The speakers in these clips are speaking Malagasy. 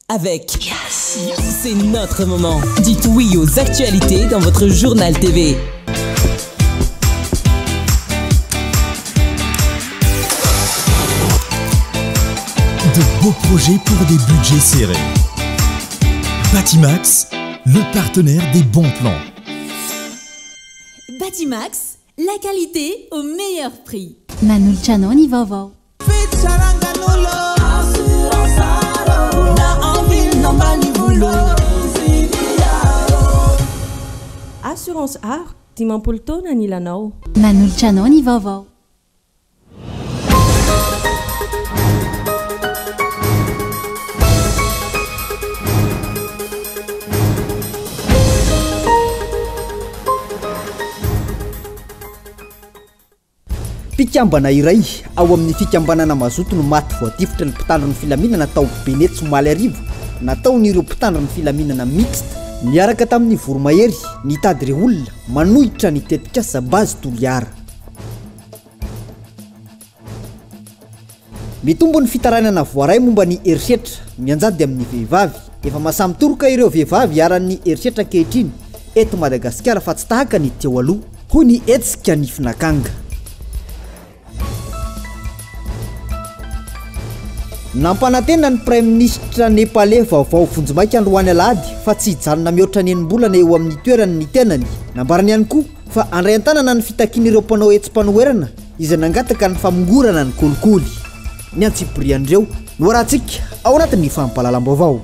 Avec Yes. C'est notre moment. Dites oui aux actualités dans votre journal TV. De beaux projets pour des budgets serrés. Batimax, le partenaire des bons plans. Batimax, la qualité au meilleur prix. Manolotra anao ny vaovao. Assurance Aro, 50 taona anilanao. Manolotra anao ny vaovao. Mpikambana iray ao amin'ny fikambanana Mazoto no maty voatifitry ny mpitandro ny filaminana tao Benetsy omaly hariva. Nataon'ireo mpitandro ny filaminana mixte niaraka tamin'ny voromahery nitady ireo olona manohitra ny tetikasa Base Toliara. Mitombo ny fitarainana voaray momba ny herisetra mianjady amin'ny vehivavy. Efa mahasahy mitoroka ireo vehivavy iharan'ny herisetra ankehitriny eto Madagasikara fa tsy tahaka ny teo aloha, hoy ny hetsika Nifin'Akanga. Nampanantena ny praiminisitra Nepaley vaovao vonjimaika androany alahady fa tsy hijanona mihoatra ny enim-bolana eo amin'ny toerany ny tenany. Nambarany ihany koa fa handray an-tanana ny fitakian'ireo mpanao hetsi-panoherana izay nangataka ny famongorana ny kolikoly. Ny antsipirian'ireo no arahantsika ao anatin'ny fampahalalam-baovao.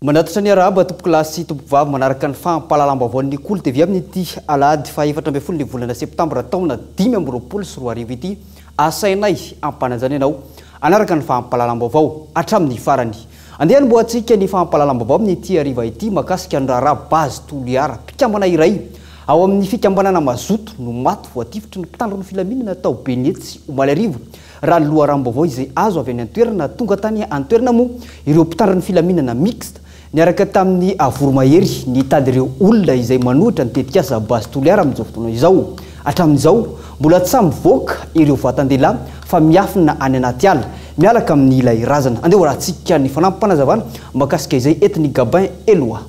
Manatitra ny arahaba tompokolahy sy tompokovavy manaraka ny fampahalalam-baovaon'ny Kolo TV amin'ity alahady faha 14 ny volana septambra taona 2025 ity. Asainay ampanajana ianao hanaraka ny fampahalalam-baovao hatramin'ny farany. Andeha hanombohantsika ny fampahalalam-baovao amin'ity hariva ity mahakasika ny raharaha Base Toliara. Mpikambana iray ao amin'ny fikambanana Mazoto no maty voatifitry ny mpitandro ny filaminana tao Benetsy omaly hariva. Raha ny loharanom-baovao izay azo avy any an-toerana, tonga tany an-toerana moa ireo mpitandro ny filaminana mixte niaraka tamin'ny voromahery nitady ireo olona izay manohitra ny tetikasa Base Toliara amin'izao fotoana izao. Hatramin'izao, mbola tsy sahy mivoaka ireo vatan-dehilahy fa miafina any anaty ala miaraka amin'ilay razana. Andeha hoarahantsika ny fanampim-panazavana mahakasika izay entin'i Gabin Eloa.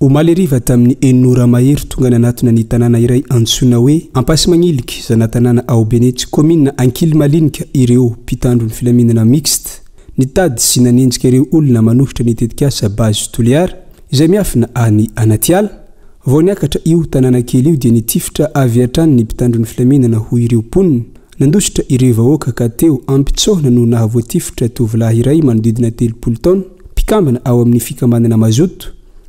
Omaly hariva tamin'ny enina ora mahery tonga nanatona ny tanàna iray antsoina hoe Ampasimagniliky, zana-tanàna ao Benetsy, kaominina Ankilimalinika ireo mpitandro ny filaminana mixte nitady sy nanenjika ireo olona manohitra ny tetikasa Base Toliara izay miafina any anaty ala. Vao niakatra io tanàna kely io dia nitifitra avy hatrany ny mpitandro ny filaminana hoy ireo mponina. Nandositra ireo vahoaka ka teo Ampitsohana no nahavoatifitra tovolahy iray manodidina 30 taona, mpikambana ao amin'ny fikambanana Mazoto,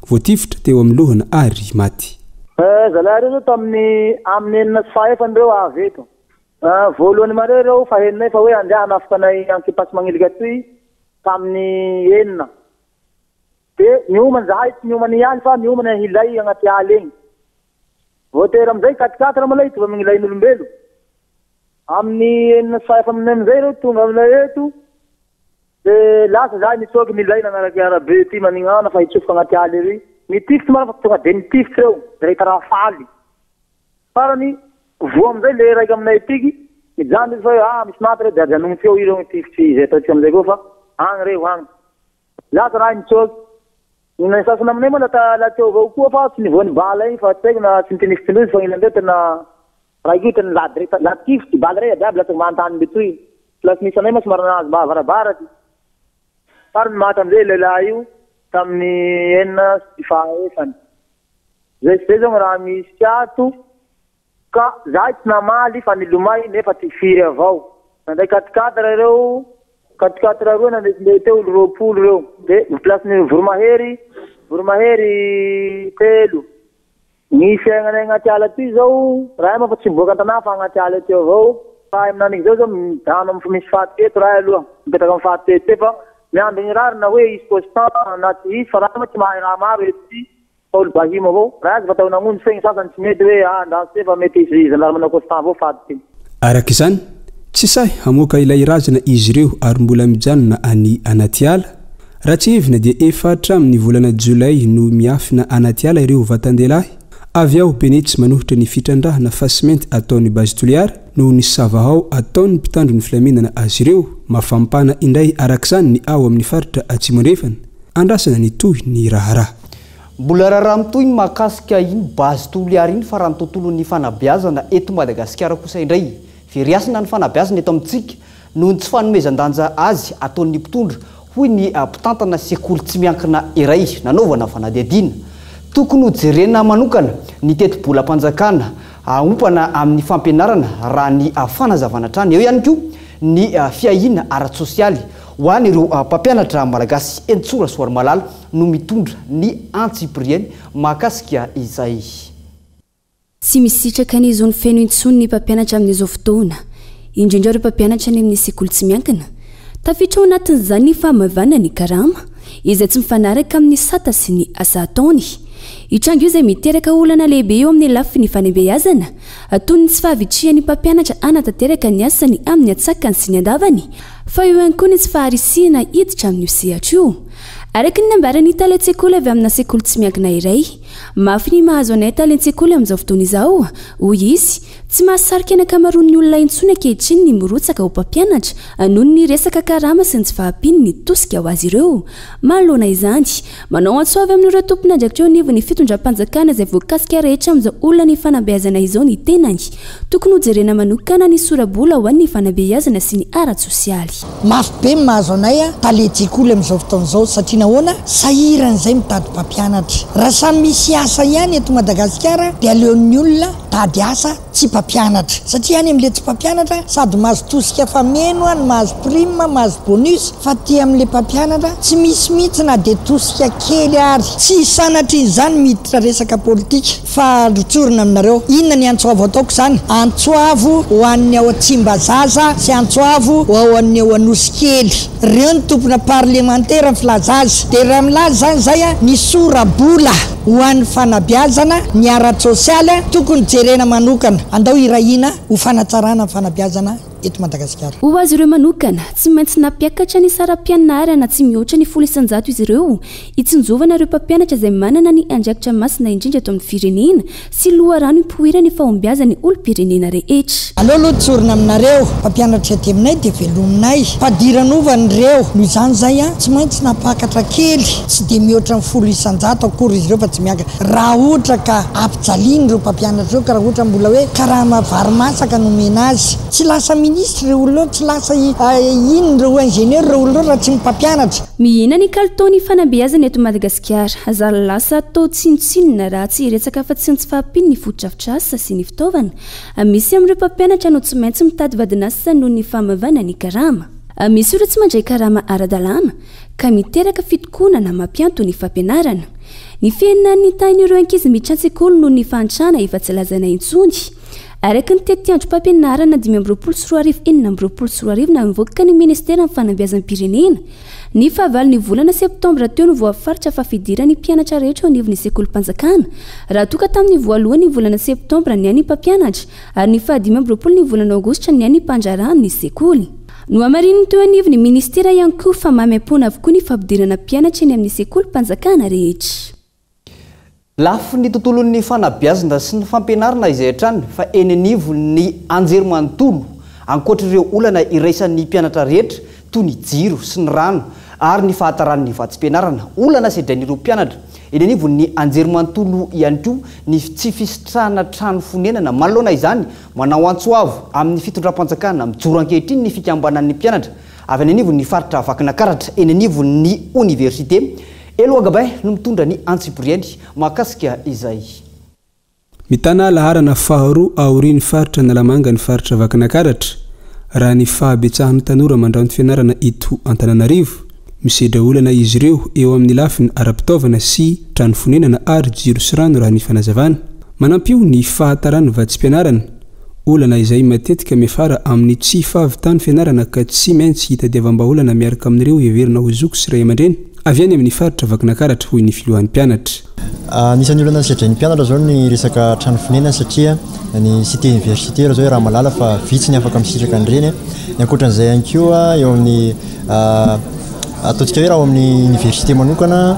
voatifitra teo amin'ny lohana ary maty. Eh, zalahy reo zao tamin'ny amin'ny enina sy fahefany reo avy eto. Eh, voalohany mare reo fa henonay fa hoe andeha hanafoka anay Ankipasy Magniliky atoy tamin'ny enina. De niomana zahay, tsy niomana hialy fa niomana hilay agnaty ala egny. Voatery amizay quatre quatre moa lay hitovy amin'ny lahin'olombelo. Amin'ny enina sy fahefa aminay amizay ireo tonga aminay eto de lasa zahay nitsoaky nilay nagnaraky arabe ty manignana fa hitsofoka agnaty ala ery. Nitifitry marina fa tonga de nitifitry reo de nahita raha faly. Farany voa amizay le raiky aminay etiky mijanona izy fa hoe ah misy maty reo de ajanogno teo ireo mitifitry izay ataontsika amizay koa fa agny reo agny. Lasa raha nitsoaky. Ny sasany aminay moa lasa la teo avao koa fa tsy nivoan'ny bala igny fa tsy haiko na tsy nitinifitin'ozy fa gn'ilany tena raha io tena la direct la tifitry bala ray aby latsaky mantany mbetoy. Place misy anay moa somary nahazo mba avarabaraky. Farany maty amizay lehilahy io tamin'ny enina sy fahaefany. Zay sy zay zao ny raha misy ato. Ka zahay tsy namaly fa nilomay nefa tsy firy avao. Nanday quatre quatre ireo, quatre quatre roa nandesinday teo olo 20 ireo. De ny place-n'ny voromahery, voromahery telo. Ny fiaignanay agnaty ala aty zao, rahay moa fa tsy miboaka an-tanà fa agnaty ala aty avao. Fa aminaniky zao zao mijano am misy faty eto rahay aloha, mipetraka am faty eto fa miambigny rariny na hoe hisy constant na tsy hisy fa rahay moa tsy mahay raha maro eto ty. Paoly Bahimo avao, raha azy fa tao nagnonjy fe gny sasany tsy mety hoe ah andraso tse fa mety hisy gendarme manao constat avao faty ty. Araka izany, tsy sahy hamoaka ilay razana izy ireo ary mbola mijanona any anaty ala. Raha tsiahivina dia efa hatramin'ny volana jolay no miafina anaty ala ireo vatan-dehilahy avy ao Benetsy manohitra ny fitrandrahana fasimenty ataon'ny Base Toliara noho ny savahao ataon'ny mpitandro ny filaminana azy ireo. Mafampana indray arak'izany ny ao amin'ny faritra Atsimo Andrefana. Andrasana ny tohin'ny raharaha. Mbola raharaha mitohy ny mahakasika iny Base Toliara iny fa raha ny tontolon'ny fanabeazana eto Madagasikara kosa indray, very hasina ny fanabeazana eto amintsika noho ny tsy fanomezan-danja azy ataon'ny mpitondra, hoy ny mpitantana sekoly tsy miankina iray nanaovana fanadihadiana. Tokony hojerena manokana ny tetibolam-panjakana aompana amin'ny fampianarana raha ny fanazavana hatrany. Eo ihany koa ny fiahiana ara-tsosialy ho an'ireo mpampianatra malagasy. Henintsoa Rasoarimalala no mitondra ny antsipiriany mahakasika izay. Tsy misitraka ny zony feno intsony ny mpampianatra amin'izao fotoana, indrindra ireo mpampianatra any amin'ny sekoly tsy miankina. Tafiditra ao anatin'izany ny fahamaivanana ny karama, izay tsy mifanaraka amin'ny sata sy ny asa ataony. Io tranga io izay miteraka olana lehibe eo amin'ny lafiny fanabeazana, toy ny tsy fahavitrihan'ny mpampianatra hanatanteraka ny asany amin'ny antsakany sy ny andavany, fa eo ihany koa ny tsy faharisihana hiditra amin'io sehatra io. Araka ny nambaran'ny talen-tsekoly avy amina sekoly tsy miankina iray, Mafy ny mahazo anay talen-tsekoly amin'izao fotoana izao, hoy izy. Tsy mahasarika ny ankamaroan'ny olona intsony ankehitriny ny mirotsaka ho mpampianatra noho ny resaka karama sy ny tsy fahampian'ny tosika ho azy ireo. Manoloana izany, manao antso avy amin'ireo tompon'andraikitra eo anivon'ny fitondram-panjakana izay voakasika rehetra amin'izao olan'ny fanabeazana izao ny tenany. Tokony hojerena manokana ny sora-bola ho an'ny fanabeazana sy ny ara-tsosialy. Mafy be ny mahazo anay talen-tsekoly amin'izao fotoana izao satria nahoana? Sahirana izay mitady mpampianatra. Raha samy misy asa ihany eto Madagasikara dia aleon'ny olona mitady asa tsy mpampianatra satria any amin'ilay tsy mpampianatra sady mahazo tosika fameno no mahazo prime, mahazo bonus fa aty amin'ilay mpampianatra tsy misy mihitsy na dia tosika kely ary. Tsy sanatria izany miditra resaka politika. Fa rotsorina aminareo. Inona ny antso avo ataoko izany? Antso avo ho an'ny ao Tsimbazaza sy antso avo ho ao an'ny ao Anosikely. Ireo ny tompona parlemantera ny filaza azy. Dia raha milaza izany izay, ny sora-bola ho an'ny fanabeazana, ny ara-tsosialy, tokony jerena manokana. Andao hirahina ho fanatsarana ny fanabeazana eto Madagasikara. Ho azy ireo manokana, tsy maintsy nampiakatra ny saram-pianarana tsy mihoatra ny 10% izy ireo hitsinjovana ireo mpampianatra izay manana ny andraikitra masina indrindra eto amin'ny firenena sy loharano ipoiran'ny fahombiazan'ny olom-pirenena rehetra. Aleo aloha tsorina aminareo, mpampianatra aty aminay dia velominay, fadiranovana ireo, noho izany izay an, tsy maintsy nampakatra kely, tsy dia mihoatra ny 10% akory izy ireo fa tsy miakatra. Raha ohatra ka ampijaliana ireo mpampianatra ireo ka raha ohatra mbola hoe karama vary masaka no omena azy. Tsy lasa ministre ireo olona ireo, tsy lasa inona ireo ingénieur ireo olona ireo raha tsy ny mpampianatra. Mihena ny kalitaon'ny fanabeazana eto Madagasikara. Zary lasa atao tsinontsinona raha tsy hiresaka afa-tsy ny tsy fahampian'ny fotodrafitrasa sy ny fitaovana. Misy amin'ireo mpampianatra no tsy maintsy mitady vadin'asa noho ny fahamavana ny karama. Misy ireo tsy mandray karama ara-dalàna ka miteraka fitokonana mampianto ny fampianarana. Ny fihenan'ny tahin'ireo ankizy miditra an-tsekoly noho ny fahantrana efa tsy lazaina intsony. Araka ny tetiandrom-pampianarana 2025 2026 navoakan'ny ny ministeran'ny fanabeazam-pirenena, ny fahavalon'ny volana septambra teo no voafaritra fa fidiran'ny mpianatra rehetra eo anivon'ny sekolim-panjakana raha toa ka tamin'ny voalohan'ny volana septambra ny an'ny mpampianatra ary ny faha 25 ny volana aogositra ny an'ny mpandraharaha amin'ny sekoly. Nohamarinin'ny teo anivon'ny minisitera ihany koa fa maimaimpoana avokoa ny fampidirana mpianatra eny amin'ny sekolim-panjakana rehetra. Lafiny tontolon'ny fanabeazana sy ny fampianarana izay hatrany fa eny anivon'ny anjerimanontolo, ankoatra ireo olana iraisan'ny mpianatra rehetra toy ny jiro sy ny rano ary ny fahataran'ny vatsim-pianarana, olana sedrain'ireo mpianatra eny anivon'ny anjerimanontolo ihany koa ny tsy fisitrahana trano fonenana. Manoloana izany, Manao antso avo amin'ny fitondram-panjakana mijoro ankehitriny ny fikambanan'ny mpianatra avy any anivon'ny faritra Vakinakaratra eny anivon'ny oniversite. Eloi Gabin no mitondra ny antsipiriany mahakasika izay. Mitana laharana faharoa aorian'ny faritra Analamanga ny faritra Vakinakaratra, raha ny fahabetsahan'ny tanora mandranto fianarana eto Antananarivo. Misedra olana izy ireo eo amin'ny lafiny ara-pitaovana sy trano fonenana ary jiro sy rano raha ny fanazavana. Manampy io ny fahataran'ny vatsim-pianarana, olana izay matetika miafara amin'ny tsy fahavitan'ny fianarana ka tsy maintsy hitadiavam-bahaolana miaraka amin'ireo heverina ho zoky sy ray aman-dreny avy any amin'ny faritra Vakinakaratra, hoy ny filohan'ny mpianatra. Anisan'ny olana sedrain'ny mpianatra izao ny resaka trano fonenana satria ny cité universitaire izao iaraha-mahalala fa vitsy ny afaka misitraka an'ireny. Ny ankoatran'izay ihany koa eo amin'ny. Ataontsika hoe raha ao amin'ny université manokana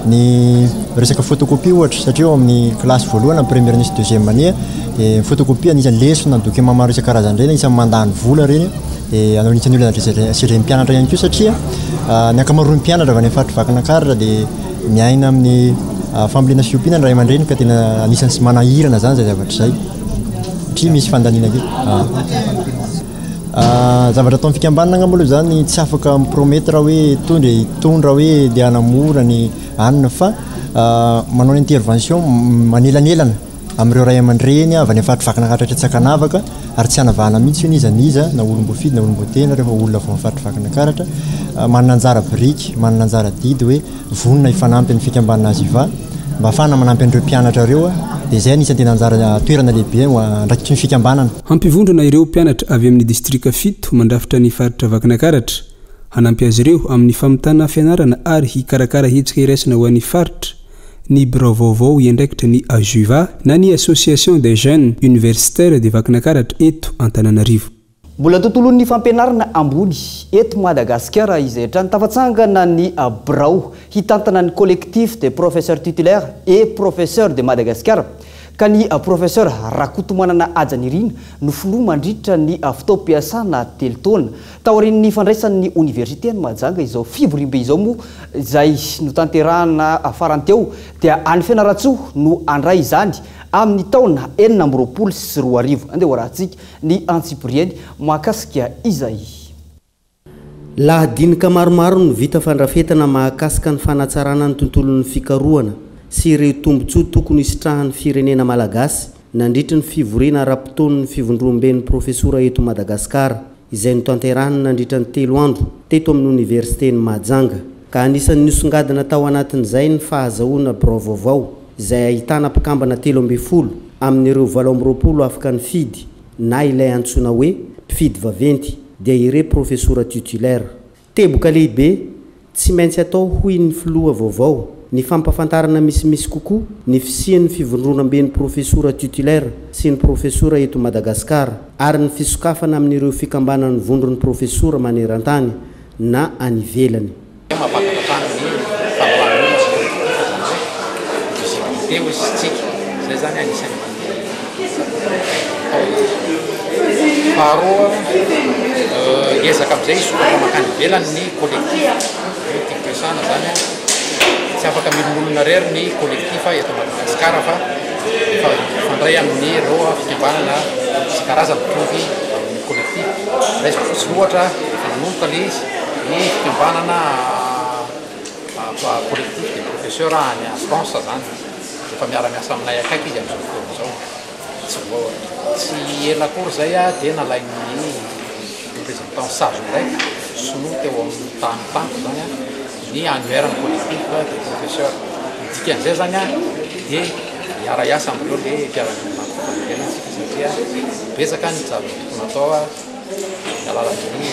ny resaka photocopie ohatra satria ao amin'ny classe voalohany na première année sy deuxième année dia ny photocopie anisan'ny lesona, document maro isan-karazany ireny anisan'ny mandany vola ireny dia anisan'ny olana sedrain'ny mpianatra ihany koa satria ny ankamaroan'ny mpianatra avy any amin'ny faritry Vakinankaratra dia miaina amin'ny fambolena sy fiompiana ny ray aman-dreny ka tena anisan'ny manahirana izany izay zavatra izay satria misy fandaniana kely. Zavatra ataon'ny fikambanana angamba aloha izany tsy afaka mi-promettre hoe tonga dia hitondra hoe dia hanamora ny anona fa manao ny intervention manelanelana amin'ireo ray aman-dreny avy any amin'ny faritry Vakinankaratra hatretsy ankanavaka ary tsy hanavahana mihitsy io n'iza n'iza na olom-boafidy na olom-boatendry rehefa olona avy ao amin'ny faritry Vakinankaratra manana anjara biriky manana anjara adidy hoe vonona hifanampy ny fikambanana Aziva mba hahafahana manampy an'ireo mpianatra ireo dia izay anisan'ny tena anjara toerana lehibe ho andraikitry ny fikambanana. Hampivondrona ireo mpianatra avy amin'ny distrika fito mandrafitra ny faritra Vakinakaratra, hanampy azy ireo amin'ny famitana fianarana ary hikarakara hetsika iraisana ho an'ny faritra ny birao vaovao hiandraikitra ny AJUVA na ny Association des Jeunes Universitaires de Vakinakaratra eto Antananarivo. Mbola tontolon'ny fampianarana ambony eto Madagasikara izay hatrany tafatsangana ny birao hitantana ny Collectif des Professeurs Titulaires et Professeurs de Madagascar ka ny Professeur Rakotomanana Hajanirina no filoha mandritra ny fotoam-piasana telo taona. Taorian'ny fandraisan'ny Oniversite an'i Mahajanga izao fivoriambe izao moa izay notanterahana farany teo dia any Fianarantsoa no handray izany amin'ny taona 2026. Andeha hoarahantsika. Ny antsipiriany mahakasika izay. Lahadinika maromaro no vita fandrafetana mahakasika ny fanatsarana ny tontolon'ny fikarohana sy ireo tombontsoa tokony hisitrahan'ny firenena malagasy nandritry ny fivoriana ara-potoan'ny fivondromben'ny profesora eto Madagasikara izay notanterahina nandritra ny telo andro teto amin'ny oniversiten'i Mahajanga ka anisan'ny nisongadina tao anatin'izay ny fahazahoana birao vaovao izay ahitana mpikambana 13 amin'ireo 28 afaka nifidy na ilay antsoina hoe mpifidy vaventy dia ire profesora titulaire. Teboka lehibe tsy maintsy atao hoy ny filoha vaovao ny fampafantarana misimisy kokoa ny fisian'ny fivondronamben'ny profesora titulaire sy ny profesora eto Madagasikara ary ny fisokafana amin'ireo fikambanan'ny vondron'ny profesora manerantany na any ivelany. Mampahafantatra hatrany ny fahalalana olona sy collectif izany hoe visibilité hoy isika, izay izany anisan'ny atao. Faharoa, hiezaka amin'izay hisokatra mankany ivelany ny collectif, io tiako resahana izany, tsy afaka miolonolona irery ny collectif eto Madagasikara fa efa mifandray amin'ireo fikambanana isan-karazany mitovy amin'ny collectif. Raisiko fotsiny ohatra, efa nanomboka ilay izy. Ny fikambanana collectif des professeurs any France zany efa miara-miasa aminay akaiky izy amin'izao fotoana izao. Tsy vao tsy ela akory izay dia nalain'ny représentant sage indray sinoa teo amin'ny tany tamiko zany ny annuaire ny collectif des professeurs. Ny dikan'izay zany dia hiara-hiasa amin'ireo le mpiara-miombon'antoka avy any ivelany isika satria betsaka ny zavatra tokony hatao. Amin'ny alalan'ny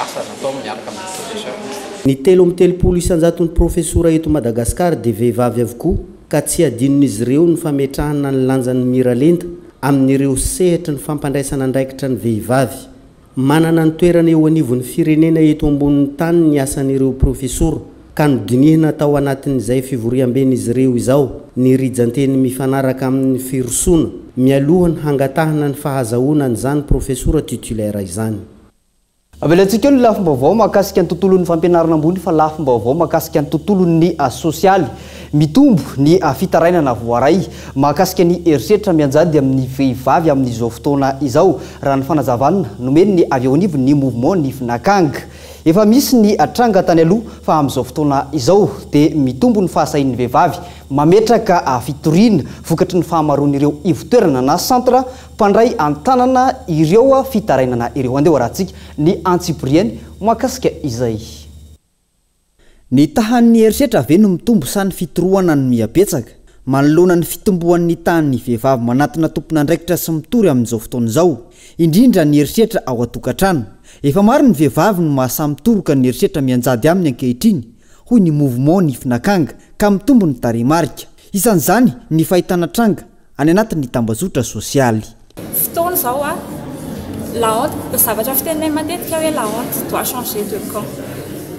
asa natao miaraka amin'ny professeur. Ny 33 isan-jaton'ny profesora eto Madagasikara dia vehivavy avokoa ka tsy adinon'izy ireo ny fametrahana ny lanjan'ny miralenta amin'ireo sehatry ny fampandraisana andraikitra ny vehivavy. Manana ny toerana eo anivon'ny firenena eto ambonin'ny tany ny asan'ireo profesora ka nodinihina tao anatin'izay fivoriamben'izy ireo izao ny rijan-teny mifanaraka amin'ny firosoana mialoha ny hangatahana ny fahazahoana an'izany profesora titulaire izany. Avelantsika eo ny lafim-baovao mahakasika ny tontolon'ny fampianarana ambony fa lafim-baovao mahakasika ny tontolon'ny sosialy. Mitombo ny fitarainana voaray mahakasika ny herisetra mianjady amin'ny vehivavy amin'izao fotoana izao, raha ny fanazavana nomen'ny avy eo anivon'ny Mouvement Nifinakanga. Efa misy ny tranga tany aloha fa amin'izao fotoana izao dia mitombo ny fahasahian'ny vehivavy mametraka fitoriana vokatry ny fahamaroan'ireo ivotoerana na centre mpandray an-tanana ireo fitarainana ireo. Andeha hoarahantsika ny antsipiriany mahakasika izay. Ny tahan'ny herisetra ve no mitombo sa ny fitorohana no mihabetsaka? Manoloana ny fitomboan'ny tahan'ny vehivavy manatona tompon'andraikitra sy mitory amin'izao fotoana izao, indrindra ny herisetra ao an-tokantrano. Efa maro ny vehivavy no mahasahy mitoroka ny herisetra mianjady aminy ankehitriny, hoy ny Mouvement Nifin'Akanga, ka mitombo ny tarehimarika. Isan'izany ny fahitana tranga any anatin'ny tambajotra sosialy. Fotoana izao a! La honte, zavatra fiteninay matetika hoe la honte doit changer de camp.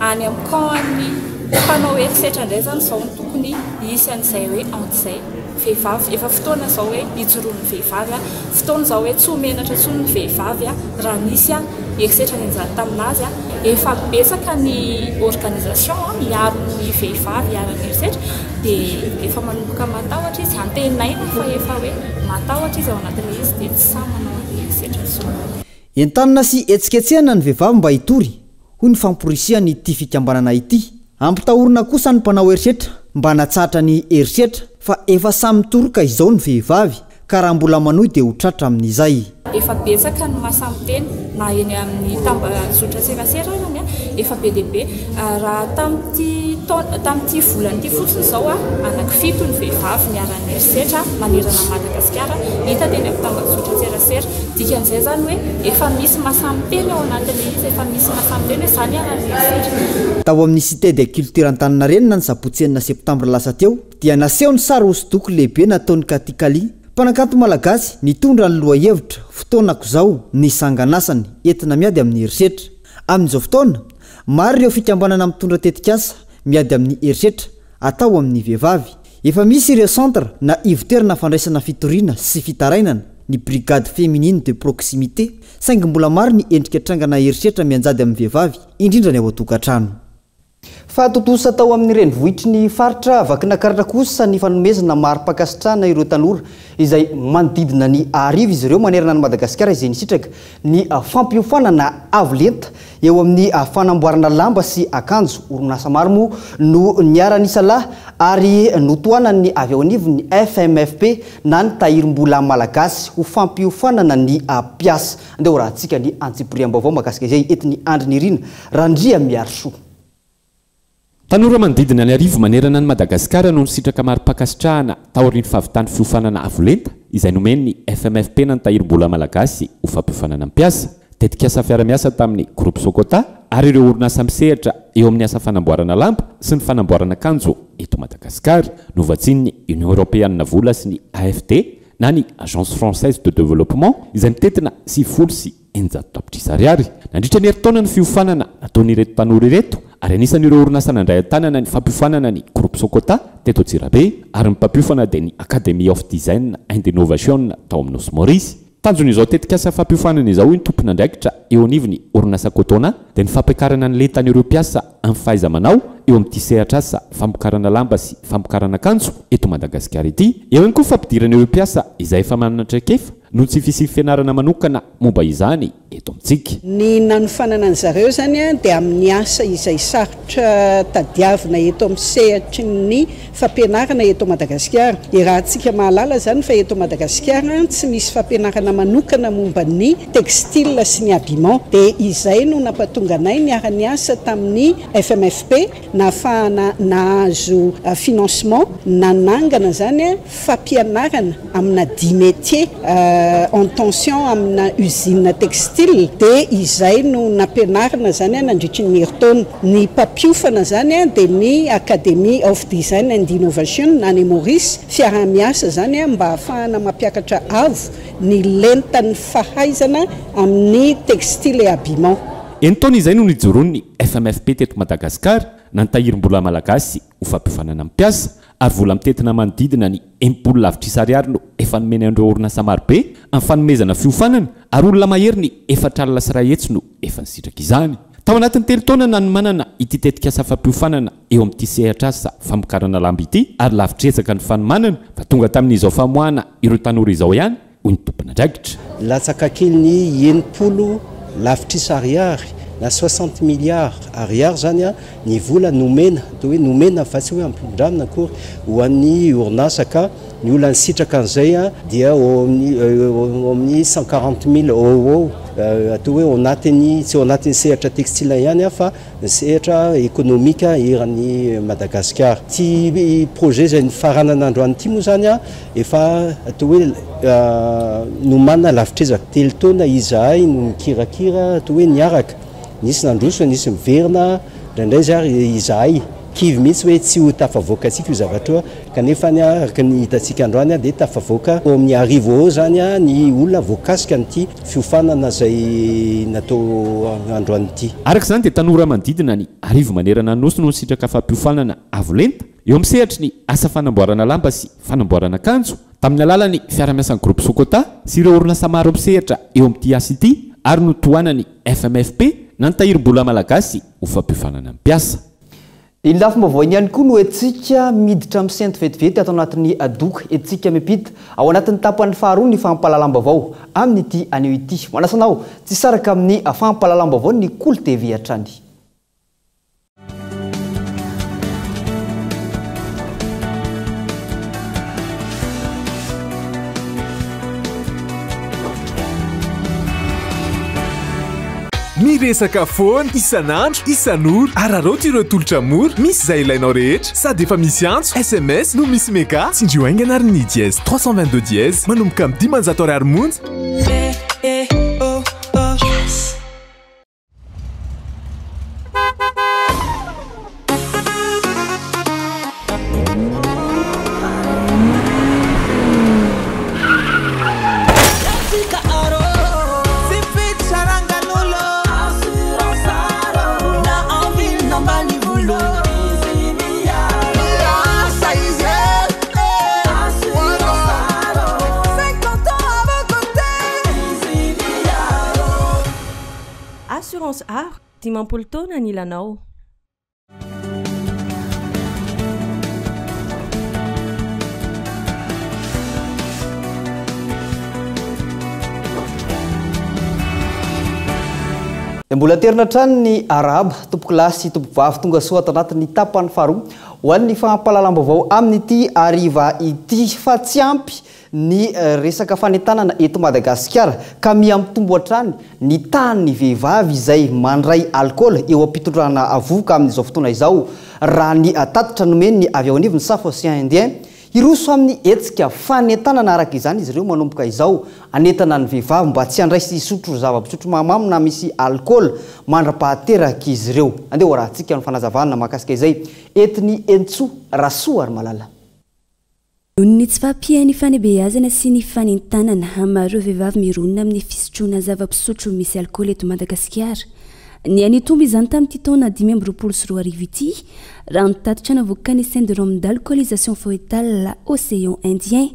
Any amin'ny camp an'ny mpanao herisetra indray izany izao no tokony hisy an'izay hoe anti izay. Vehivavy, efa fotoana izao hoe hijoroan'ny vehivavy, fotoana izao hoe tsy ho menatra intsony ny vehivavy raha nisy herisetra nianjady tamin'azy. Efa betsaka ny organisation miaro ny vehivavy iharan'ny herisetra dia efa manomboka matahotra izy, antenaina fa efa hoe matahotra izy ao anatin'ilay izy dia tsy sahy manao an'ilay herisetra intsony. Entanina sy hetsiketsehana ny vehivavy mba hitory hoy ny famporisihan'ity fikambanana ity. Ampitahorina kosa ny mpanao herisetra mba hanatsahatra ny herisetra fa efa samy mitoroka izao ny vehivavy ka raha mbola manohy dia ho tratra amin'izay. Efa betsaka ny mahasahy miteny na eny amin'ny tambajotra serasera aza ny efa be dia be. Raha tamin'ity taona, tamin'ity volana ity fotsiny izao, anankifito ny vehivavy niharan'ny herisetra manerana an'i Madagasikara hita teny amin'ny tambajotra serasera. Dikan'izay izany hoe efa misy mahasahy miteny ao anatin'ilay izy, efa misy mahasahy miteny hoe izaho niharan'ny herisetra. Tao amin'ny Cité des Cultures Antaninarenina ny sabotsy enina septambra lasa teo dia naseho ny sary hosodoko lehibe nataon'i Cathy Kali, mpanakanto malagasy nitondra ny lohahevitra Fotoanako izao ny sanganasany entina miady amin'ny herisetra. Amin'izao fotoana, maro ireo fikambanana mitondra tetikasa miady amin'ny herisetra atao amin'ny vehivavy. Efa misy ireo centre na ivotoerana fandraisana fitoriana sy fitarainana, ny brigade féminine de proximité, saingy mbola maro ny endrika trangana herisetra mianjady amin'ny vehivavy, indrindra ny ao an-tokantrano. Fa tontosa tao amin'ny renivohitry ny faritra Vakinakaratra kosa ny fanomezana mari-pankasitrahana ireo tanora izay manodidina ny arivo izy ireo manerana an'i Madagasikara izay nisitraka ny fampiofanana avo lenta eo amin'ny fanamboarana lamba sy akanjo. Orinasa maro moa no niara-nisalahy ary notohanan'ny avy ao anivon'ny FMFP na ny Tahirim-bola Malagasy ho fampiofanana ny mpiasa. Andeha horahantsika ny antsipiriam-baovao mahakasika izay entin'i Andry Nirina Randriamiarisoa. Tanora manodidina ny arivo manerana an'i Madagasikara no nisitraka mari-pankasitrahana taorian'ny fahavitan'ny fiofanana avo lenta izay nomen'ny FMFP na ny Tahirim-bola Malagasy ho fampiofanana mpiasa. Tetikasa fiara-miasa tamin'ny Groupe Socota ary ireo orinasa misehatra eo amin'ny asa fanamboarana lamba sy ny fanamboarana akanjo eto Madagasikara. Novatsian'ny Union Europeana vola sy ny AFD na ny Agence Française de Développement izay mitentina 690 tapitrisa ariary. Nandritra ny herintaona ny fiofanana nataon'ireto tanora ireto ary anisan'ireo orinasa nandray an-tanana ny fampiofanana ny Groupe Socota teto Antsirabe ary ny mpampiofana dia ny Academy of Design and Innovation tao amin'ny Nosy Maurice. Tanjon'izao tetikasa fampiofanana izao hoy ny tompon'andraikitra eo anivon'ny orinasa Cotona dia ny fampiakarana ny lentan'ireo mpiasa amin'ny fahaiza-manao eo amin'ity sehatr'asa famokarana lamba sy famokarana akanjo eto Madagasikara ity. Eo ihany koa fampidirana ireo mpiasa izay efa manana traikefa noho tsy fisian'ny fianarana manokana momba izany eto amintsika. Ny nanofanana an zareo izany dia amin'ny asa izay sarotra tadiavina eto amin'ny sehatry ny fampianarana eto Madagasikara. Iarahantsika mahalala izany fa eto Madagasikara tsy misy fampianarana manokana momba ny textile sy ny habillement. Dia izay no nampatonga anay niara-niasa tamin'ny FMFP nahafahana nahazo financement nanangana izany fampianarana amina dix métiers en tension amina usine textile dia izay no nampianarina izany nandritry ny herintaona. Ny mpampiofana izany dia ny Academy of Design and Innovation any Maurice, fiaraha-miasa izany mba hahafahana mampiakatra avo ny lentan'ny fahaizana amin'ny textile et habillement. Enin-taona izay no nijoroan'ny FMFP teto Madagasikara na ny Tahirim-bola Malagasy ho fampiofanana ny mpiasa ary vola mitentina manodidina ny 60 lavitrisa ariary no efa nomeny an'ireo orinasa marobe amin'ny fanomezana fiofanana ary olona mahery ny 14 400 no efa nisitraka izany. Tao anatin'ny telo taona nanomanana ity tetikasa fampiofanana eo amin'ity sehatr'asa famokarana lamba ity ary lavitr'ezaka ny fanomanana fa tonga tamin'izao famoahana ireo tanora izao ihany hoy ny tompon'andraikitra. Latsaka kely ny 60 lavitrisa ariary na soixante milliards ariary izany ny vola nomena, atao hoe nomena fa tsy hoe ampindramina akory, ho an'ny orinasa ka ny olona nisitraka an'izay dia eo amin'ny eo amin'ny cent quarante mille eo ho eo, atao hoe ao anatin'ny, tsy ao anatin'ny sehatra textile ihany fa ny sehatra ekonomika eran'i Madagasikara. Ity projet izay nifaranana androany ity moa izany efa atao hoe nomanina lavitr'ezaka. Telo taona izahay no nikirakira atao hoe niaraka. Nisy nandroso, nisy niverina, indraindray ary izahay Kivy mihitsy hoe tsy ho tafavoakantsika io zavatra io kanefa araka ny hitantsika androany dia tafavoaka eo amin'ny arivo eo izany ny olona voakasika amin'ity fiofanana izay natao androany ity. Araka izany dia tanora manodidina ny arivo manerana ny Nosy no nisitraka fampiofanana avo lenta eo amin'ny sehatry ny asa fanamboarana lamba sy fanamboarana akanjo tamin'ny alalan'ny fiarahamiasan'ny Groupe Socota sy ireo orinasa maro misehatra eo amin'ity asa ity ary notohanan'ny FMFP na ny Tahirim-bola Malagasy ho fampiofanana ny mpiasa. Iny lafim-baovao iny ihany koa no entintsika miditra misento vetivety ato anatin'ny doka entintsika miampita ao anatin'ny tapany faharoa ny fampahalalam-baovao amin'ity anio ity. Manasa anao tsy hisaraka amin'ny fampahalalam-baovaon'ny Kolo TV hatrany. Miresaka foana, isan'andro, isan'ora. Araraoty ireo tolotra mora, misy izay ilainao rehetra. Sady efa misy antso, sms, no misy mega. Tsindrio haingana ary ny dièse 322 dièse manomboka amin'ny 500 ariary monja. Assurance Aro, 50 taona anilanao. Dia mbola aterina hatrany ny arahaba, tompokolahy sy tompokovavy tonga soa ato anatin'ny tapany faharoa ho an'ny fampahalalam-baovao amin'ity hariva ity fa tsy ampy ny resaka fanentanana eto Madagasikara ka miha-mitombo hatrany ny tahan'ny vehivavy izay mandray alikaola eo am-pitondrana vohoka amin'izao fotoana izao, raha ny tatitra nomen'ny avy ao anivon'ny Saf Océan Indien. Hiroso amin'ny hetsika fanentanana araka izany izy ireo manomboka izao, hanentana ny vehivavy mba tsy handray sy hisotro zava-pisotro mahamamo na misy alikaola mandra-pahaterak'izy ireo. Andeha hoarahantsika ny fanazavana mahakasika izay entin'i Henintsoa Rasoarimalala. Noho ny tsy fahampian'ny fanabeazana sy ny fanentanana, maro ireo vehivavy mironona amin'ny fisotroana zava-pisotro misy alikaola eto Madagasikara. Niha-nitombo izany tamin'ity taona 2025 ity, raha ny tatitra navoakan'ny Syndrome d'alcoolisation foetale Océan Indien,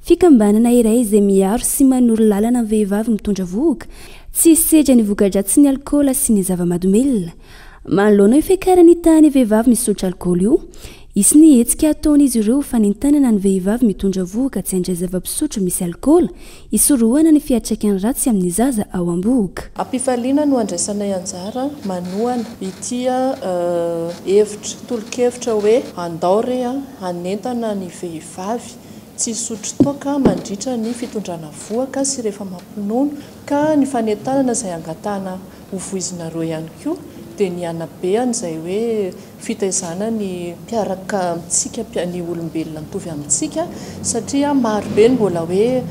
fikambanana iray izay miaro sy manoro lalana ny vehivavy mitondra vohoka tsy hisedra ny voka-dratsin'ny alikaola sy ny zava-mahadomelina. Manoloana io fiakaran'ny tahan'ny vehivavy misotro alikaola io, hisy ny hetsika hataon'izy ireo ho fanentanana ny vehivavy mitondra vohoka tsy handray zava-pisotro misy alikaola, hisorohana ny fiantraikany ratsy amin'ny zaza ao am-bohoka. Am-pifaliana no andraisanay anjara manohana ity hevitra, tolo-kevitra hoe andao re hanentana ny vehivavy tsy hisotro toaka mandritra ny fitondrana vohoka sy rehefa mampinono ka ny fanentanana izay angatahana Ho voizinareo ihany koa dia ny hanabe an'izay hoe fitaizana ny mpiaraka amintsika, ny olombelona mitovy amintsika satria maro be ny mbola hoe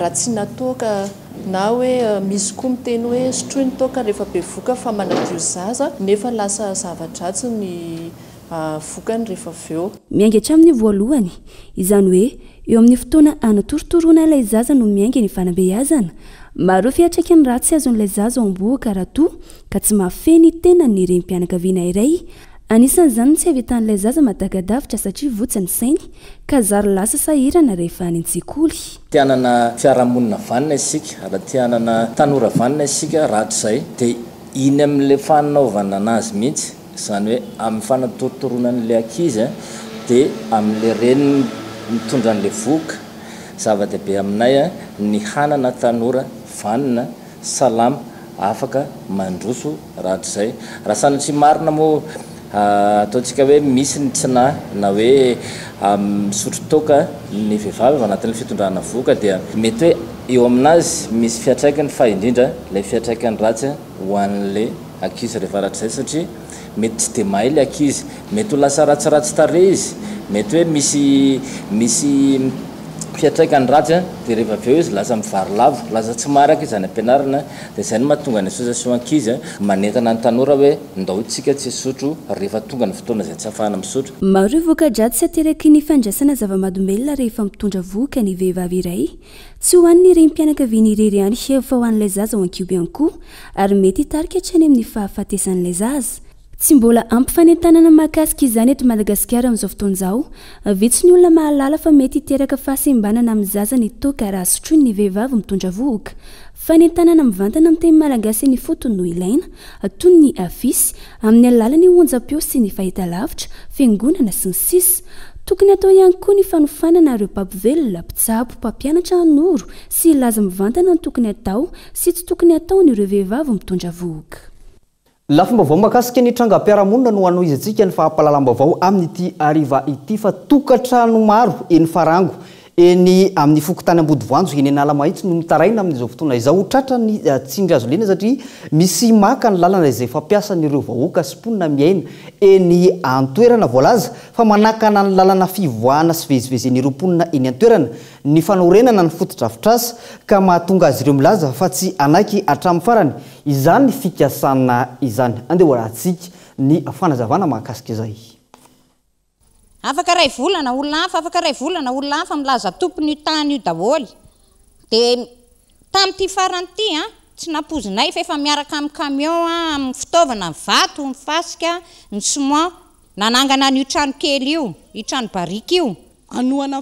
ratsiana toaka na hoe misy koa miteny hoe sotroy ny toaka rehefa bevoka fa manadio zaza nefa lasa zava-dratsy ny vokany rehefa avy eo. Miainga hatramin'ny voalohany, izany hoe eo amin'ny fotoana anatorotoroana ilay zaza no miainga ny fanabeazana. Maro ireo fiantraikany ratsy azon'ilay zaza ao am-bohoka raha toa ka tsy mahafehy ny tenany ny renim-pianakaviana iray. Anisan'izany ny tsy havitan'ilay zaza madagadavitra satria votsa ny sainy ka zary lasa sahirana rehefa any an-tsekoly. Te hanana fiarahamonina vanona isika, raha te hanana tanora vanona isika rahatrizay dia iny amin'ilay fanaovana an'azy mihitsy. Izany hoe amin'ny fanatorotoroana an'ilay ankizy dia amin'ilay reniny mitondra an'ilay vohoka. Zava-dehibe aminay ny hanana tanora vanona, salama, afaka mandroso rahatrizay. Raha sanatria marina moa ataontsika hoe misy ny tsy nahy na hoe misotro toaka ny vehivavy ao anatin'ny fitondrana vohoka dia mety hoe eo aminazy misy fiantraikany fa indrindra ilay fiantraikany ratsy ho an'ilay ankizy rehefa rahatrizay satria mety tsy dia mahay ilay ankizy, mety ho lasa ratsiratsy tarehy izy, mety hoe misy misy fiantraikany ratsy dia rehefa avy eo izy lasa mivarilavo, lasa tsy maharaka izy any am-pianarana, dia izay no mahatonga ny association ankizy manentana ny tanora hoe ndao isika tsy hisotro rehefa tonga ny fotoana izay tsy ahafahana misotro. Maro ireo voka-dratsy ateraky ny fandraisana zava-mahadomelina rehefa mitondra vohoka ny vehivavy iray. Tsy ho an'ny renim-pianakaviana irery ihany fa ho an'ilay zaza ao an-kibo ihany koa ary mety hitarika hatrany amin'ny fahafatesan'ilay zaza. Tsy mbola ampy fanentanana mahakasika izany eto Madagasikara amin'izao fotoana izao. Vitsy ny olona mahalala fa mety hiteraka fahasembanana amin'ny zaza ny toaka raha sotroin'ny vehivavy mitondra vohoka. Fanentanana mivantana amin'ny teny malagasy eny ifotony no ilaina, toy ny afisy, amin'ny alalan'ny onjam-peo sy ny fahitalavitra, fiangonana, sy ny sisa Tokony hatao ihany koa ny fanofanana ireo mpampivelona, mpitsabo, mpampianatra hanoro sy hilaza mivantana ny tokony hatao sy tsy tokony hataon'ireo vehivavy mitondra vohoka. Lafim-baovao mahakasika ny trangam-piarahamonina no hanohizantsika ny fampahalalam-baovao amin'ity hariva ity fa tokantrano maro eny Farango, eny amin'ny fokontany Ambodivoanjo, eny Analamahitsy no mitaraina amin'izao fotoana izao ho tratran'ny tsindry hazo lena satria misy maka ny lalana izay fampiasan'ireo vahoaka sy mponina miaina eny an-toerana. Voalaza fa manakana ny lalana fivoahana sy fivezivezen'ireo mponina eny an-toerana ny fanorenana ny fotodrafitrasa ka mahatonga azy ireo milaza fa tsy hanaiky hatramin'ny farany izany fikasana izany. Andeha ho arahantsika ny fanazavana mahakasika izay. Afaka iray volana olona hafa, afaka iray volana olona hafa milaza tompon'io tany io daholo. Dia tamin'ity farany ity an, tsy nampoizinay fa efa miaraka amin'ny camion amin'ny fitaovana, ny vato, ny fasika, ny ciment, nanangana an'io trano kely io, io trano barika io. Hanohana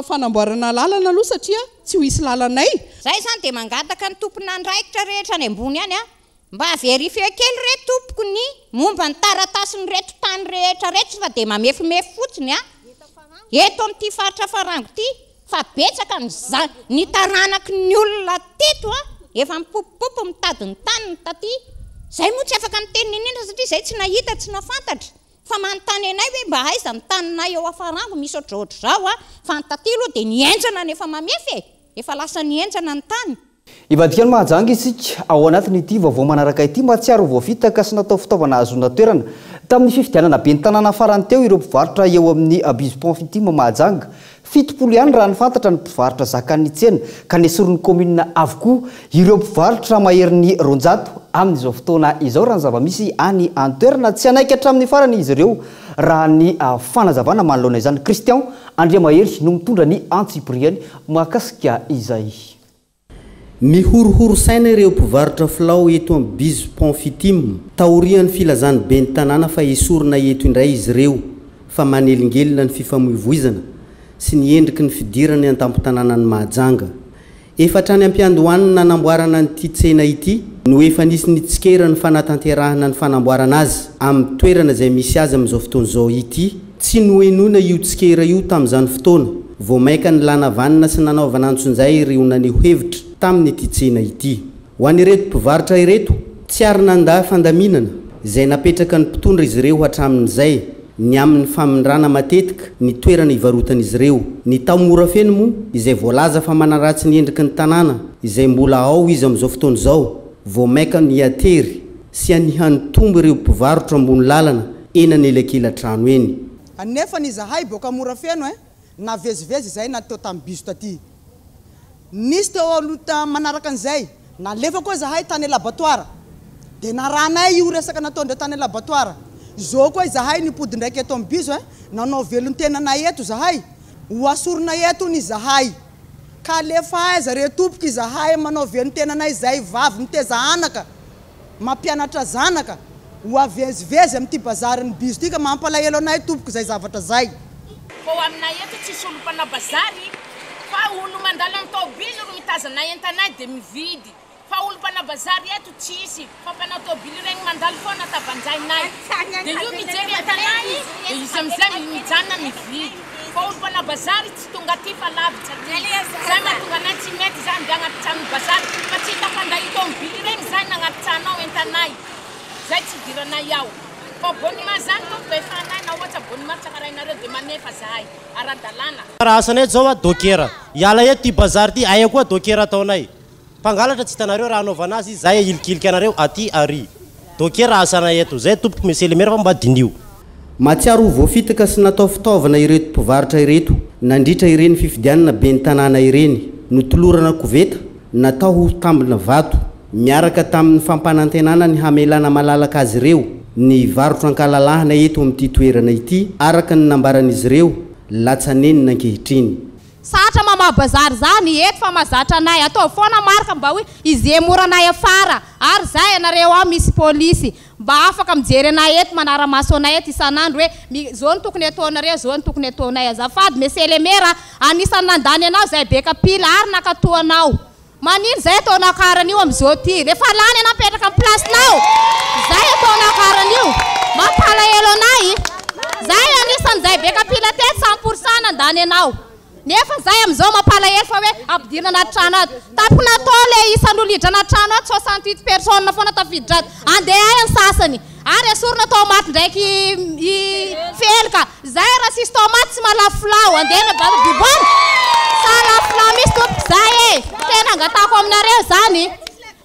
fanamboarana lalana aloha satria tsy ho hisy lalanay. Zay zany dia mangataka ny tompon'andraikitra rehetra any ambony any an, mba verifier kely re tompoko ny momba ny taratasin'ireto tany rehetra reto fa dia mamefimefy fotsiny an, eto amin'ity faritra Farango ity fa betsaka ny za, ny taranaky ny olona teto an, efa mipopopopo mitady ny taniny taty, zay moa tsy afaka miteny n'inon'inona satria zay tsy nahita tsy nahafantatra. Fa manontany anay hoe mba aiza ny taninay eo Afarango misy ohatrohatr'izao a! Fa ny taty aloha dia nihenjana ny efa mamefy e! Efa lasa nihenjana ny tany. Hivadika an'i Mahajanga isika ao anatin'ity vaovao manaraka ity. Mahatsiaro ho voafitaka sy natao fitaovana hahazoana toerana tamin'ny fifidianana ben'ny tanàna farany teo ireo mpivarotra eo amin'ny Bise Pont Fitim Mahajanga. 70 ihany raha ny fantatra ny mpivarotra zakan'ny tsena ka nesorin'ny kaominina avokoa ireo mpivarotra maherin'ny 200 amin'izao fotoana izao raha ny zava-misy any an-toerana. Tsy hanaiky hatramin'ny farany izy ireo raha ny fanazavana manoloana izany. Christian Andriamahery no mitondra ny antsipiriany mahakasika izay. Mihorohoro saina ireo mpivarotra filao eto amin'ny Biz Pont Fitim, taorian'ny filazan'ny ben'ny tanàna fa esorina eto indray izy ireo fa manelingelina ny fifamoivoizana sy ny endriky ny fidirana an-tampon-tanànan'i Mahajanga. Efa hatrany am-piandohan'ny nanamboarana an'ity tsena ity no efa nisy nitsikera ny fanatanterahana ny fanamboarana azy amin'ny toerana izay misy azy amin'izao fotoana izao ity. Tsy nohenoina io tsikera io tamin'izany fotoana, vao mainka nilana vanona sy nanaovana antsonjay ireo naneho hevitra tamin'ity tsena ity. Ho an'ireto mpivarotra ireto, tsy ary nandà fandaminana izay napetraka ny mpitondra izy ireo hatramin'izay, ny amin'ny famindrana matetika ny toerana ivarotan'izy ireo. Ny tao Morafeno moa, izay voalaza fa manaratsy ny endriky ny tanàna, izay mbola ao izy amin'izao fotoana izao, vao mainka nihatery sy niha-nitombo ireo mpivarotra ambony lalana eny anelakelan-trano eny. Nefany izahay boaka Morafeno eh, navezivezy izahay na teo tamin'ny bizo taty. Nisy teo aloha manaraka an'izay, nalefa koa izahay tany labatoara. Dia narahanay io resaka nataondreo tany labatoara. Izao koa izahay nipody indraiky eto amin'ny bizo eh, nanao velon-tenanay eto izahay. Ho asorina eto hono izahay. Ka alefa aiza re tompoko izahay manao velon-tenanay izay vavy miteza anaka. Mampianatra zanaka ho avezivezy amin'ity bazarin'ny bizo ity ka mampalahelo anay tompoko izay zavatra zay. Fa ho aminay eto tsisy olo mpanao bazary fa olo mandalo am tôbily ro mitazana entanay de mividy fa olo mpanao bazary eto tsisy fa mpanao tôbily regny mandalo foana tavanjainay de io mijery entanay de izy amizay mijanona mividy fa olo mpanao bazary tsy tonga aty fa lavitsy aty zay mahatonga anay tsy mety zay andeha agnaty trano bazary fa tsy hita fanday tômobily regny zay nagnatitranao entanay zay tsy idiranay ao fa abonnement zany tompoko efa anay na ohatra abonnement tsakarainareo de manefa zahay ara-dalàna. Raha asanay zao a dôkera. Hiala eto ty bazary ty, aia koa dôkera ataonay. Mpangalatra tsy hitanareo raha anaovana azy zay ahilikilika anareo aty ary. Dôkera asanay eto. Zay tompoko monsieur le maire fa mba diniho. Mahatsiaro ho voafitaka sy natao fitaovana ireto mpivarotra ireto. Nandritra ireny fifidianana ben'ny tanàna ireny, notolorana koveta natao ho tambina vato miaraka tamin'ny fampanantenana ny hamelana malalaka azy ireo ny hivarotra an-kalalahana eto amin'ity toerana ity, araka ny nambaran'izy ireo latsa-nenina ankehitriny. Sarotra mamaha bazary zany eto fa mazatra anay ataovy foana marika mba hoe izemoranay afara ary zay ianareo ao misy polisy mba afaka mijery anay eto manaramaso anay eto isanandro hoe mi zao no tokony ataonareo zao no tokony ataonay azafady monsieur le maire a anisany nandany anao zay be kapila ary nankatoa anao Manino zay ataonao karan'io amzao ty refa lany anao mipetraka am place nao zay ataonao karan'io mampalahelo anay zay anisan zay be kapila teto 100% nandany anao nefa zay amzao mampalahelo fa hoe ampidirina anaty trano ato tapoko natao le isan'olo hiditra anaty trano ato 68 personnes foana tafiditra ato andeha aia ny sasany ary esorina tomaty ndraiky i felika zay raha tsisy tomaty tsy mahalafo filao andeha na baba biboana sa lafo filao misy tompoko zay e tena angatahako aminareo zany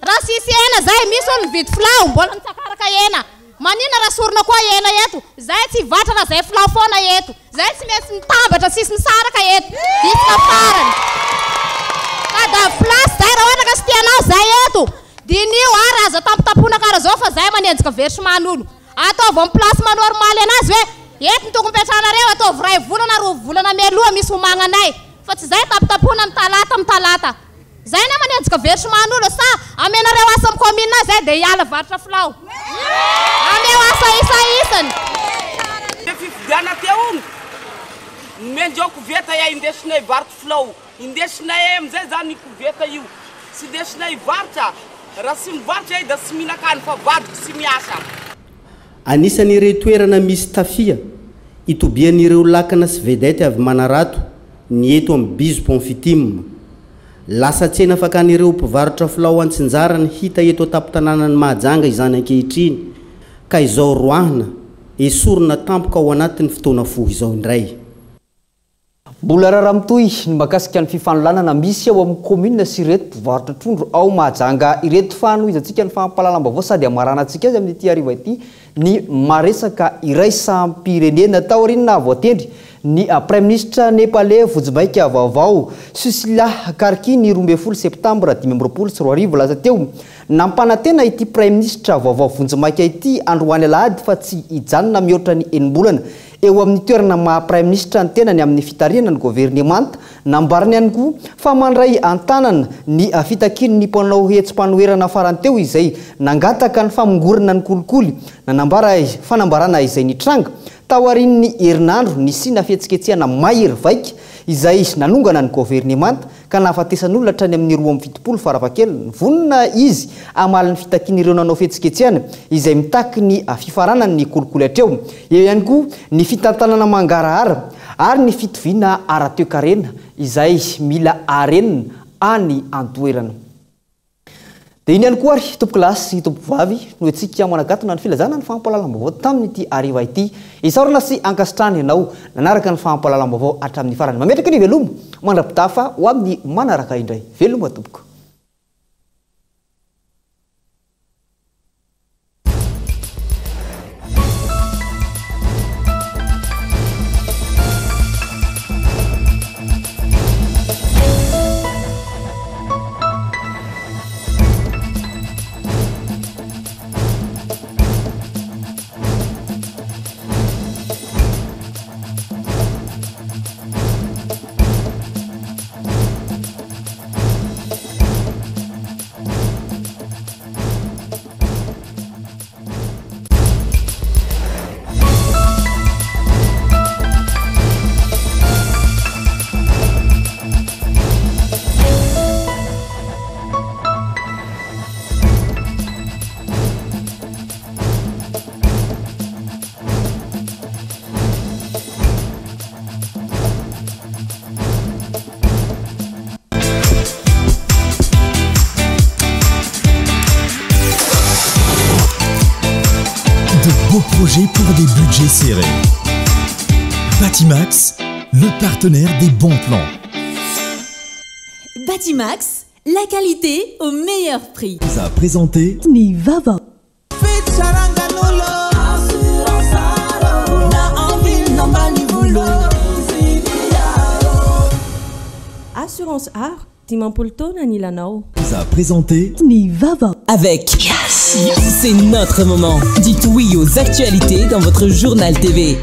raha tsisy hena zay misy olo mividy filao mbola mitsakaraka hena maninona raha sorona koa hena eto zay tsy vatra raha zay filao foana eto zay tsy maintsy mitambatra tsisy misaraka eto isaka farany tadavo place zay raha ohatra ka tsy tianao zay eto Diniho ary aza tampitampona kara zao fa zay manenjika versement-n'olo. Ataovy am place maha normaly anazy hoe eto no tokony ipetrahanareo ataovy iray volana roa volana mialoha misy homagnanay fa tsy zay tampitampona am talata am talata. Zay anie manenjika versement-n'olo sa amenareo asa am commune ao zay de hiala varotra filao. Ameo asa isa isany. Ny fifidianana teo hono, nomendreo koveta ya indesinay varotra filao. Indesinay amizay zany io koveta io, tsy indesinay hivarotra, raha tsy mivarotra iay da tsy mihinan-kany fa vadiko tsy miasa. Anisan'ireo toerana misy tafia itobian'ireo lakana sy vedette avy Manarato ny eto amin'ny Bizo Pont Fitim. Lasa tsena fakan'ireo mpivarotra filao antsinjarany hita eto an-tampon-tanànan'i Mahajanga izany ankehitriny ka izao roahina, esorina tampoka ao anatin'ny fotoana fohy izao indray. Mbola raharaha mitohy ny mahakasika ny fifanolanana misy ao amin'ny commune sy ireto mpivarotra trondro ao Mahajanga ireto. Fanohizantsika ny fampahalalam-baovao sady hamaranantsika azy amin'ity hariva ity ny maresaka iraisam-pirenena. Taorian'ny nahavoatendry ny Praiminisitra Nepaley vonjimaika vaovao Sushila Karki ny 12 septambra 2025 lasa teo, nampanantena ity Praiminisitra vaovao vonjimaika ity androany alahady fa tsy hijanona mihoatra ny enim-bolana Eo amin'ny toerana maha Praiminisitra ny tenany amin'ny fitarihana ny governemanta, nambarany ihany koa fa mandray an-tanana ny fitakian'ny mpanao hetsi-panoherana farany teo izay nangataka ny famongorana ny kolikoly, nanambara fanambarana izay nitranga taorian'ny herinandro nisiana fihetsiketsehana mahery vaika izay nanongana ny governemanta ka nahafatesan'olona hatrany amin'ny 72 farafahakeliny. Vonona izy hamaly ny fitakian'ireo nanao fihetsiketsehana izay mitaky ny fifaranan'ny kolikoly hatreo. Eo ihany koa ny fitantanana mangarahara ary ny fitoviana ara-toekarena izay mila arenina any an-toerana. Dia iny ihany koa ary tompokolahy sy tompokovavy no hetsika manakatona ny filazana ny fampahalalam-baovao tamin'ity hariva ity. Isaorana sy ankasitrahana ianao nanaraka ny fampahalalam-baovao hatramin'ny farany. Mametraka ny veloma mandra-pitafa ho amin'ny manaraka indray. Veloma tompoko. De beaux projets pour des budgets serrés. Batimax, le partenaire des bons plans. Batimax, la qualité au meilleur prix. Vous a présenté Ny vaovao. Assurance Aro, 50 taona anilanao. Vous a présenté Ny vaovao. Avec C'est notre moment. Dites oui aux actualités dans votre journal TV.